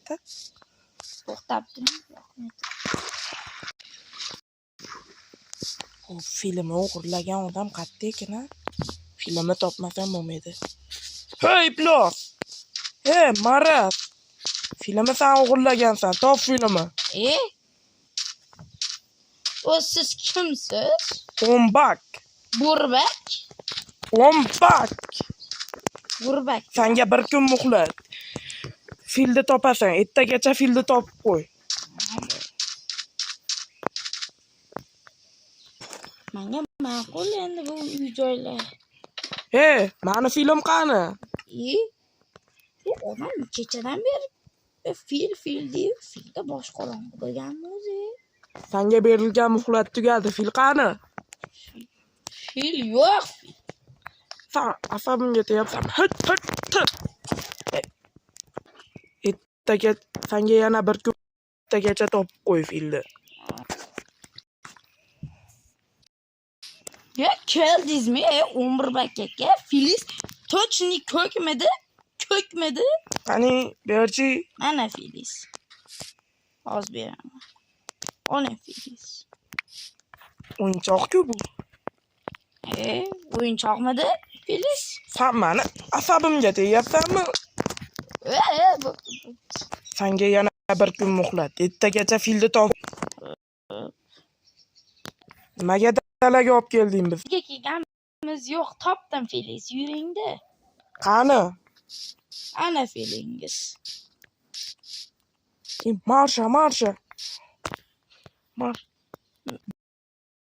To'xta. To'xtab turing. Rahmat. U filmni o'g'irlagan odam qayerda ekan, a? Filmni topmasam bo'lmaydi. Hey, iflos! Hey, maraz! Filmni san o'g'irlagansan, top filmni. E? O siz kimsiz? O'mbak, Burbak. o'mbak. Burbak. Sanga bir kun muhlat. Filni topasan, ertagacha filni topib qo'y. Menga ma'qul endi bu uy joylar. Hey, mani film qani? E? Bu odam kechadan beri fil fil deyib filga bosh qorong'i bo'lganmi o'zi? Sanga berilgan muhlat tugadi, fil qani? Fil yo'q. San asabimga tegyapsan. Hit, hit, hit. Ertaga sanga yana bir kun ertagacha topib qo'y filni. Ya keldingizmi? E, Umrbek aka, filiz tochni ko'kmidi? Ko'kmidi? Qani, berchi. Mana filiz. Hozir beraman. Oling filiz. O'yinchoq-ku bu. E, o'yinchoqmidi filiz? San mani asabimga tegyapsanmi? E, e, Sanga yana bir kun muhlat. Ertagacha filni top. Nimaga dalaga olib kelding biz? Bizga kelganimiz yo'q, topdim filiz. Yuringda. Qani? Ana filingiz. E, Marsha, marsha. Marsh.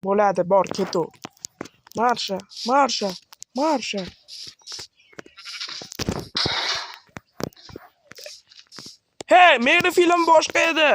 Bo'ladi, bor, ketu. Marsha, marsha, marsha. Hey, meni film boshqa edi.